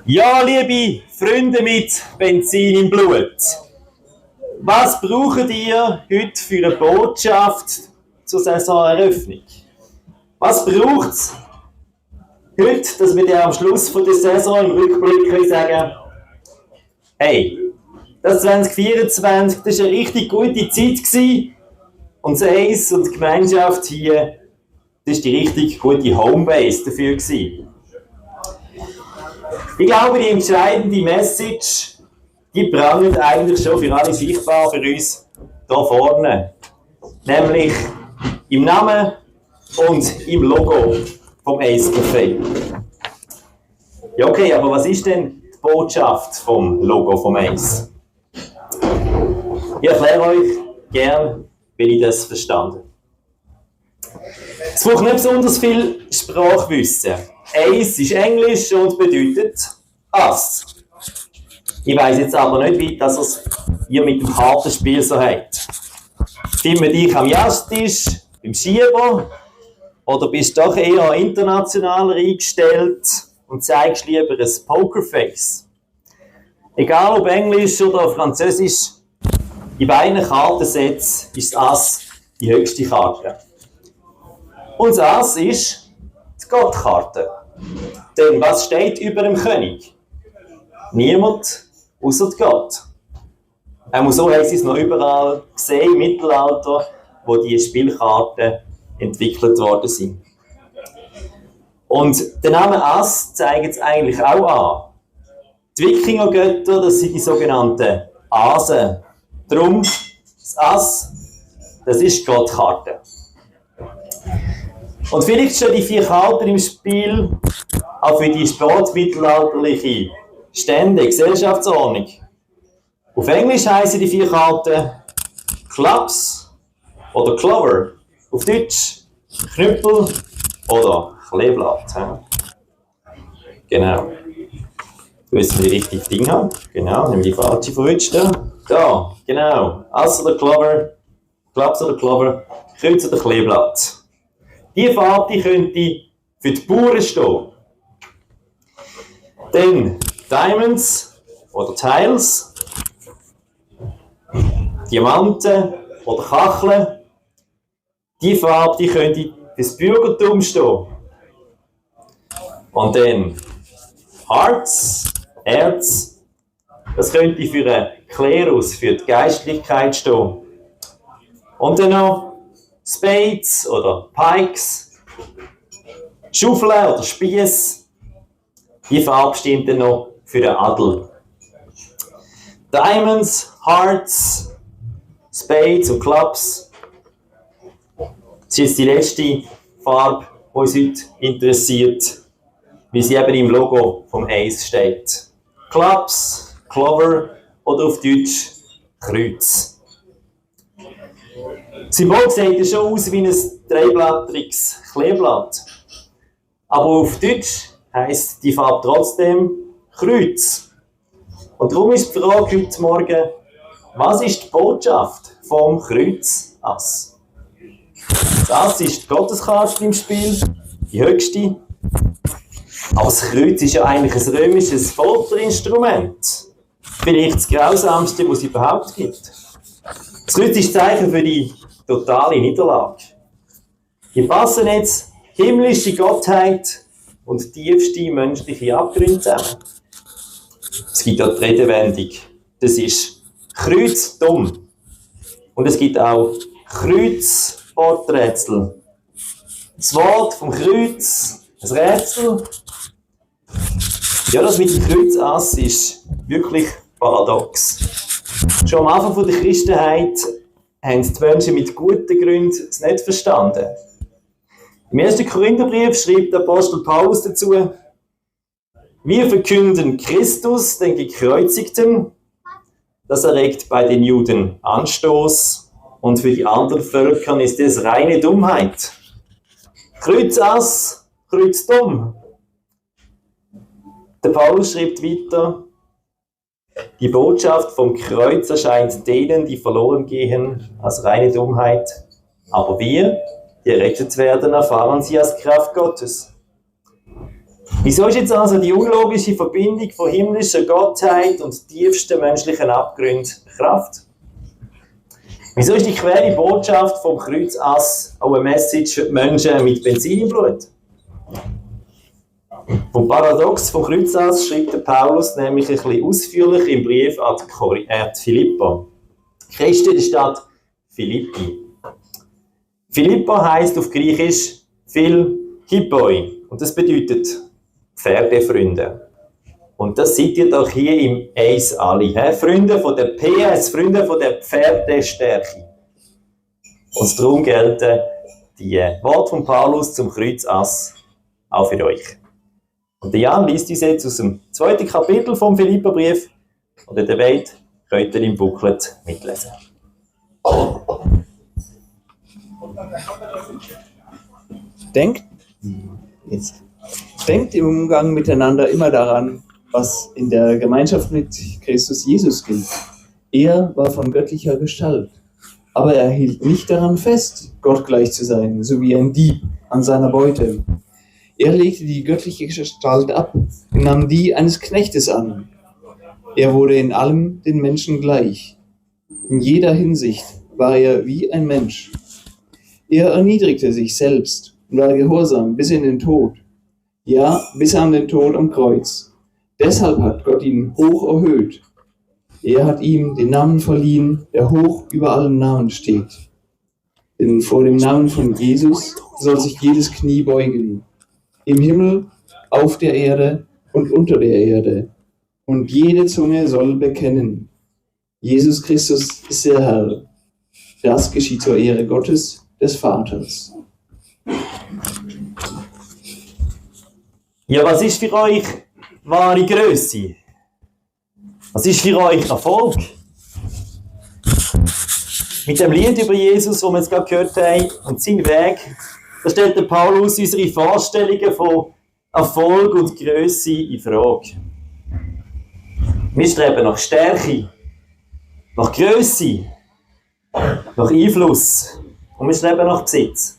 Ja, liebe Freunde mit Benzin im Blut, was braucht ihr heute für eine Botschaft zur Saisoneröffnung? Was braucht es heute, dass wir dir am Schluss der Saison im Rückblick sagen, hey, das 2024, das war eine richtig gute Zeit gewesen, und das Eis und die Gemeinschaft hier, das war die richtig gute Homebase dafür gewesen. Ich glaube, die entscheidende Message, die prangt eigentlich schon für alle sichtbar für uns hier vorne. Nämlich im Namen und im Logo vom Ace Café. Ja, okay, aber was ist denn die Botschaft vom Logo vom Ace? Ich erkläre euch gerne, wie ich das verstanden. Es braucht nicht besonders viel Sprachwissen. Ace ist Englisch und bedeutet Ass. Ich weiss jetzt aber nicht, wie das ihr mit dem Kartenspiel so habt. Stimmen dich am Jastisch, beim Schieber, oder bist du doch eher international eingestellt und zeigst lieber ein Pokerface? Egal ob Englisch oder Französisch, in beiden Kartensets ist das Ass die höchste Karte. Und das Ass ist die Gottkarte. Denn was steht über dem König? Niemand außer Gott. So haben sie es noch überall gesehen im Mittelalter, wo die Spielkarten entwickelt worden sind. Und der Name Ass zeigt es eigentlich auch an. Die Wikingergötter, das sind die sogenannten Asen. Darum, das Ass, das ist die Gottkarte. Und vielleicht stehen die 4 Karten im Spiel auch für die spätmittelalterliche Stände, Gesellschaftsordnung. Auf Englisch heißen die 4 Karten Clubs oder Clover. Auf Deutsch Knüppel oder Kleeblatt. Genau. Du willst die richtige Ding haben. Genau, nimm die falsche verrutscht. Da, genau. Ass oder Clover, Clubs oder Clover, Kreuz oder Kleeblatt. Diese Farbe könnte für die Bauern stehen. Dann Diamonds oder Tiles, Diamanten oder Kacheln. Die Farbe könnte für das Bürgertum stehen. Und dann Hearts, Erz, das könnte für einen Klerus, für die Geistlichkeit stehen. Und dann noch Spades oder Pikes, Schaufel oder Spiess. Die Farbe stimmt dann noch für den Adel. Diamonds, Hearts, Spades und Clubs. Das ist jetzt die letzte Farbe, die uns heute interessiert, wie sie eben im Logo vom Ace steht. Clubs, Clover oder auf Deutsch Kreuz. Das Symbol sieht ja schon aus wie ein dreiblättriges Kleeblatt. Aber auf Deutsch heisst die Farbe trotzdem Kreuz. Und darum ist die Frage heute Morgen, was ist die Botschaft vom Kreuzass? Das Ass ist die Gotteskarte im Spiel, die höchste. Aber das Kreuz ist ja eigentlich ein römisches Folterinstrument. Vielleicht das grausamste, was es überhaupt gibt. Das Kreuz ist Zeichen für die totale Niederlage. Hier passen jetzt himmlische Gottheit und tiefste menschliche Abgründe zusammen. Es gibt auch die Redewendung, das ist Kreuzdumm. Und es gibt auch Kreuzworträtsel. Das Wort vom Kreuz, ein Rätsel. Ja, das mit dem Kreuzass ist wirklich paradox. Schon am Anfang der Christenheit haben die Menschen mit guten Gründen es nicht verstanden. Im 1. Korintherbrief schreibt der Apostel Paulus dazu: Wir verkünden Christus, den Gekreuzigten. Das erregt bei den Juden Anstoß und für die anderen Völker ist es reine Dummheit. Kreuzass, Kreuzdumm. Der Paulus schreibt weiter: Die Botschaft vom Kreuz erscheint denen, die verloren gehen, als reine Dummheit. Aber wir, die errettet werden, erfahren sie als Kraft Gottes. Wieso ist jetzt also die unlogische Verbindung von himmlischer Gottheit und tiefsten menschlichen Abgründen Kraft? Wieso ist die quere Botschaft vom Kreuzass auch eine Message für die Menschen mit Benzin im Blut? Vom Paradox vom Kreuzass schreibt der Paulus nämlich ein bisschen ausführlich im Brief an die Philipper. Christ in der Stadt Philippi. Philippa heisst auf Griechisch Hippoi und das bedeutet Pferdefreunde. Und das seid ihr doch hier im Eis alle. He? Freunde von der PS, Freunde von der Pferdestärke. Und darum gelten die Worte von Paulus zum Kreuzass auch für euch. Und der Jan liest uns jetzt aus dem 2. Kapitel vom Philipperbrief. Und wenn ihr wollt, könnt ihr im Booklet mitlesen. Denkt im Umgang miteinander immer daran, was in der Gemeinschaft mit Christus Jesus gilt. Er war von göttlicher Gestalt, aber er hielt nicht daran fest, Gott gleich zu sein, so wie ein Dieb an seiner Beute. Er legte die göttliche Gestalt ab und nahm die eines Knechtes an. Er wurde in allem den Menschen gleich. In jeder Hinsicht war er wie ein Mensch. Er erniedrigte sich selbst und war gehorsam bis in den Tod. Ja, bis an den Tod am Kreuz. Deshalb hat Gott ihn hoch erhöht. Er hat ihm den Namen verliehen, der hoch über allen Namen steht. Denn vor dem Namen von Jesus soll sich jedes Knie beugen. Im Himmel, auf der Erde und unter der Erde. Und jede Zunge soll bekennen: Jesus Christus ist der Herr. Das geschieht zur Ehre Gottes, des Vaters. Ja, was ist für euch wahre Grösse? Was ist für euch Erfolg? Mit dem Lied über Jesus, das wir jetzt gerade gehört haben, und seinen Weg, da stellt der Paulus unsere Vorstellungen von Erfolg und Grösse in Frage. Wir streben nach Stärke, nach Grösse, nach Einfluss und wir streben nach Besitz.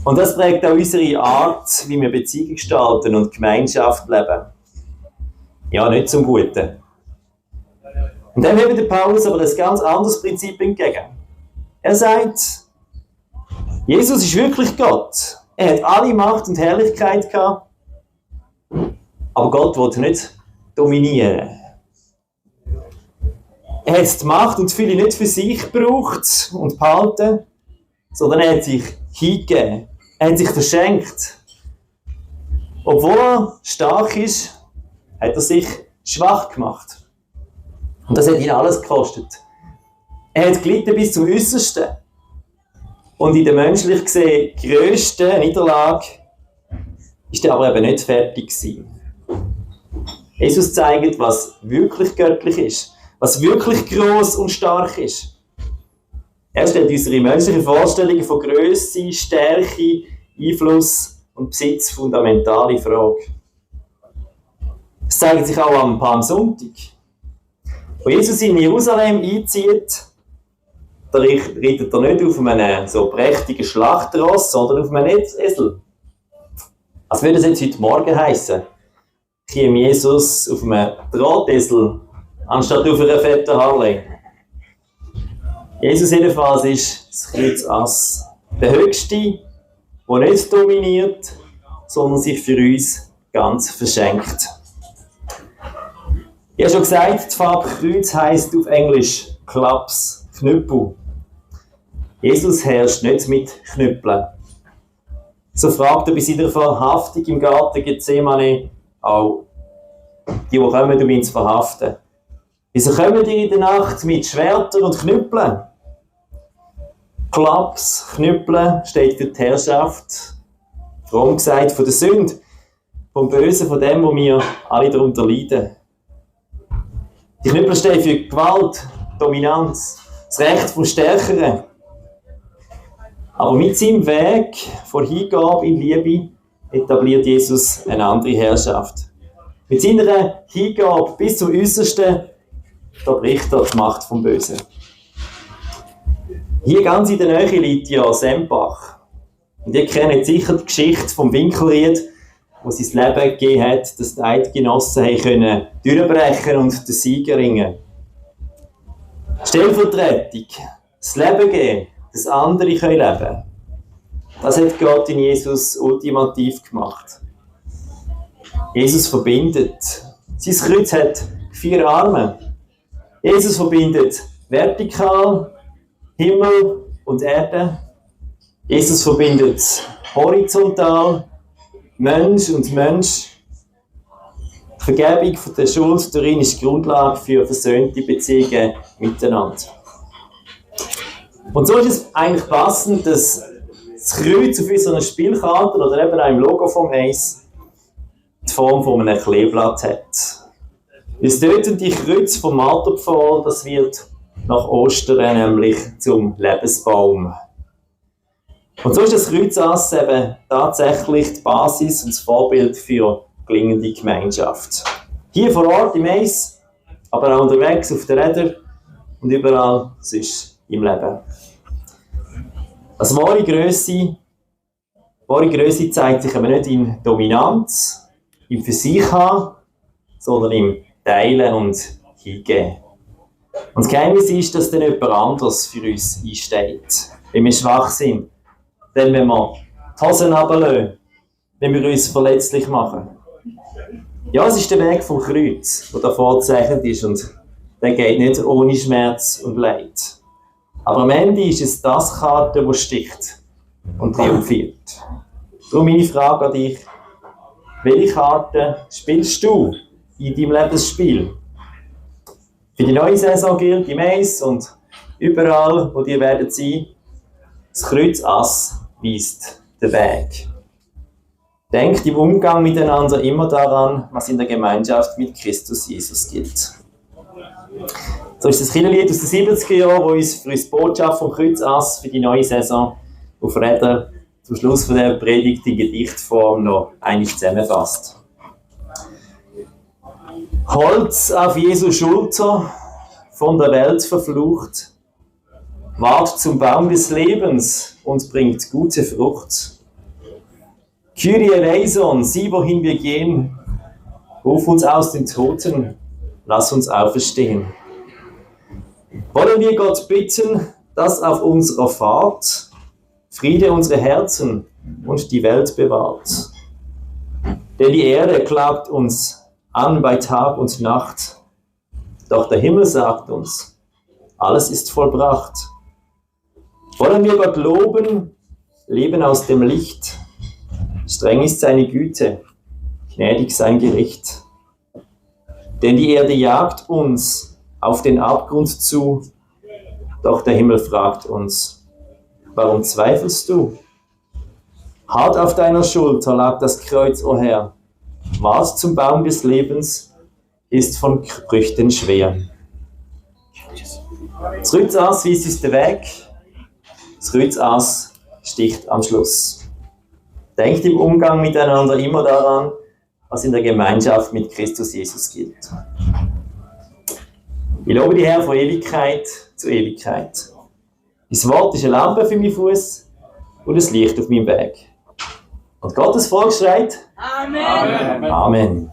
Und das prägt auch unsere Art, wie wir Beziehungen gestalten und Gemeinschaft leben. Ja, nicht zum Guten. Und dem hebt der Paulus aber ein ganz anderes Prinzip entgegen. Er sagt, Jesus ist wirklich Gott. Er hat alle Macht und Herrlichkeit gehabt, aber Gott wollte nicht dominieren. Er hat die Macht und viele nicht für sich gebraucht und behalten, sondern er hat sich hingegeben. Er hat sich verschenkt. Obwohl er stark ist, hat er sich schwach gemacht. Und das hat ihn alles gekostet. Er hat gelitten bis zum Äußersten. Und in der menschlich gesehen grössten Niederlage ist er aber eben nicht fertig gewesen. Jesus zeigt, was wirklich göttlich ist, was wirklich gross und stark ist. Er stellt unsere menschlichen Vorstellungen von Grösse, Stärke, Einfluss und Besitz fundamental in Frage. Es zeigt sich auch am Palmsonntag. Wo Jesus in Jerusalem einzieht, da reitet er nicht auf einem so prächtigen Schlachtross, sondern auf einem Esel. Als würde es jetzt heute Morgen heissen, käme Jesus auf einem Drahtesel, anstatt auf einer fetten Harley. Jesus jedenfalls ist das Kreuzass. Der Höchste, der nicht dominiert, sondern sich für uns ganz verschenkt. Ich habe schon gesagt, die Farbe Kreuz heisst auf Englisch Klaps, Knüppel. Jesus herrscht nicht mit Knüppeln. So fragt er bei seiner Verhaftung im Garten Gethsemane auch die kommen, um ihn zu verhaften. Wieso kommen die in der Nacht mit Schwertern und Knüppeln? Klaps, Knüppeln steht für die Herrschaft, fromm gesagt, von der Sünde, vom Bösen, von dem, wo wir alle darunter leiden. Die Knüppel stehen für Gewalt, Dominanz, das Recht vom Stärkeren. Aber mit seinem Weg von Hingabe in Liebe etabliert Jesus eine andere Herrschaft. Mit seiner Hingabe bis zum Äußersten, da bricht er die Macht vom Bösen. Hier ganz in der Nähe liegt ja Sempach. Und ihr kennt sicher die Geschichte vom Winkelried, wo sein Leben gegeben hat, dass die Eidgenossen können durchbrechen und den Sieg erringen. Stellvertretung, das Leben geben, dass andere leben können. Das hat Gott in Jesus ultimativ gemacht. Jesus verbindet. Sein Kreuz hat 4 Arme. Jesus verbindet vertikal Himmel und Erde. Jesus verbindet horizontal Mensch und Mensch. Die Vergebung von der Schuld darin ist die Grundlage für versöhnte Beziehungen miteinander. Und so ist es eigentlich passend, dass das Kreuz auf unserer Spielkarte oder eben auch im Logo vom Eis die Form von einem Kleeblatt hat. Das tötende Kreuz vom Marterpfahl, das wird nach Ostern nämlich zum Lebensbaum. Und so ist das Kreuzass eben tatsächlich die Basis und das Vorbild für gelingende Gemeinschaft. Hier vor Ort im Eis, aber auch unterwegs auf den Rädern und überall sonst im Leben. Also wahre Grösse zeigt sich aber nicht in Dominanz, im für sich haben, sondern im Teilen und Hingeben. Und das Geheimnis ist, dass dann jemand anderes für uns einsteht, wenn wir schwach sind, dann wenn wir die Hosen runterlassen, wenn wir uns verletzlich machen. Ja, es ist der Weg vom Kreuz, der da vorzeichnet ist und der geht nicht ohne Schmerz und Leid. Aber am Ende ist es das Karte, die sticht und triumphiert. Darum meine Frage an dich: Welche Karte spielst du in deinem Lebensspiel? Für die neue Saison gilt im Eis und überall, wo ihr werdet sein, das Kreuzass weist den Weg. Denkt im Umgang miteinander immer daran, was in der Gemeinschaft mit Christus Jesus gilt. So ist das Kinderlied aus den 70er Jahren, das uns für uns die Botschaft vom Kreuzass für die neue Saison auf Räder zum Schluss von der Predigt in Gedichtform noch einmal zusammenfasst. Holz auf Jesu Schulter, von der Welt verflucht, ward zum Baum des Lebens und bringt gute Frucht. Kyrie eleison, sieh, wohin wir gehen, ruf uns aus den Toten, lass uns auferstehen. Wollen wir Gott bitten, dass auf unserer Fahrt Friede unsere Herzen und die Welt bewahrt. Denn die Erde klagt uns an bei Tag und Nacht, doch der Himmel sagt uns, alles ist vollbracht. Wollen wir Gott loben, leben aus dem Licht, streng ist seine Güte, gnädig sein Gericht. Denn die Erde jagt uns auf den Abgrund zu, doch der Himmel fragt uns, warum zweifelst du? Hart auf deiner Schulter lag das Kreuz, o Herr, ward zum Baum des Lebens, ist von Früchten schwer. Das Kreuzass weist uns den Weg, das Kreuzass sticht am Schluss. Denkt im Umgang miteinander immer daran, was in der Gemeinschaft mit Christus Jesus gilt. Ich lobe die Herr von Ewigkeit zu Ewigkeit. Dein Wort ist eine Lampe für meinen Fuß und ein Licht auf meinem Weg. Und Gottes Volk schreit: Amen. Amen. Amen.